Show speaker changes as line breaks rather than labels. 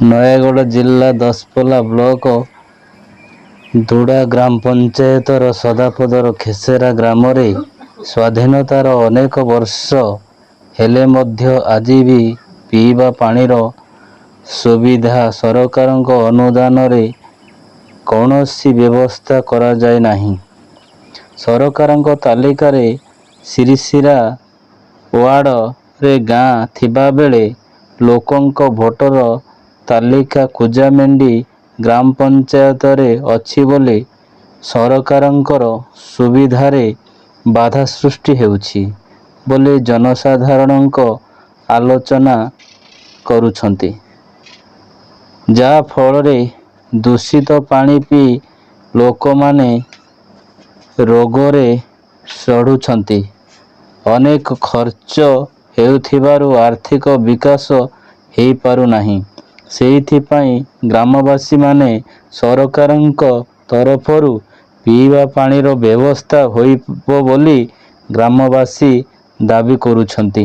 ନୟାଗଡ଼ ଜିଲ୍ଲା ଦଶପଲ୍ଲା ବ୍ଲକ ଦୁଡ଼ା ଗ୍ରାମ ପଞ୍ଚାୟତର ସଦାପଦର ଖେସେରା ଗ୍ରାମରେ ସ୍ୱାଧୀନତାର ଅନେକ ବର୍ଷ ହେଲେ ମଧ୍ୟ ଆଜି ବି ପିଇବା ପାଣିର ସୁବିଧା ସରକାରଙ୍କ ଅନୁଦାନରେ କୌଣସି ବ୍ୟବସ୍ଥା କରାଯାଇନାହିଁ। ସରକାରଙ୍କ ତାଲିକାରେ ସିରିସିରା ୱାର୍ଡ଼ରେ ଗାଁ ଥିବାବେଳେ ଲୋକଙ୍କ ଭୋଟର ତାଲିକା କୁଜାମେଣ୍ଡି ଗ୍ରାମପଞ୍ଚାୟତରେ ଅଛି ବୋଲି ସରକାରଙ୍କର ସୁବିଧାରେ ବାଧା ସୃଷ୍ଟି ହେଉଛି ବୋଲି ଜନସାଧାରଣଙ୍କ ଆଲୋଚନା କରୁଛନ୍ତି। ଯାହାଫଳରେ ଦୂଷିତ ପାଣି ପିଇ ଲୋକମାନେ ରୋଗରେ ସଢ଼ୁଛନ୍ତି। ଅନେକ ଖର୍ଚ୍ଚ ହେଉଥିବାରୁ ଆର୍ଥିକ ବିକାଶ ହେଇପାରୁନାହିଁ। ସେଇଥିପାଇଁ ଗ୍ରାମବାସୀମାନେ ସରକାରଙ୍କ ତରଫରୁ ପିଇବା ପାଣିର ବ୍ୟବସ୍ଥା ହୋଇବ ବୋଲି ଗ୍ରାମବାସୀ ଦାବି କରୁଛନ୍ତି।